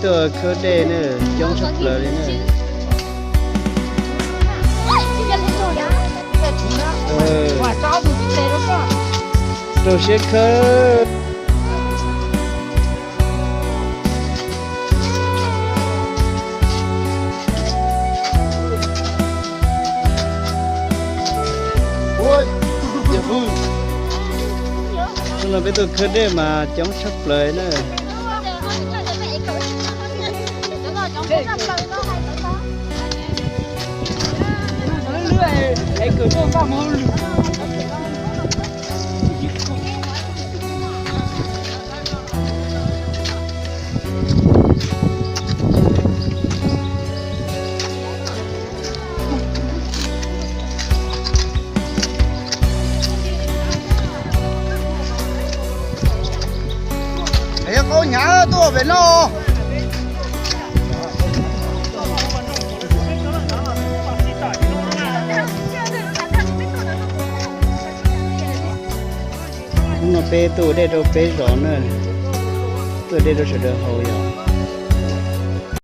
Tuaj khawb dej na, coob tshaj plaws li na. Rau siab khawb. Hnub no peb tuaj khawb dej mas coob tshaj plaws na. Qau hnyav tuaj pem no. Hnub no peb tuaj ua dej rau peb zos na, tuaj ua dej rau sawv daws haus yom.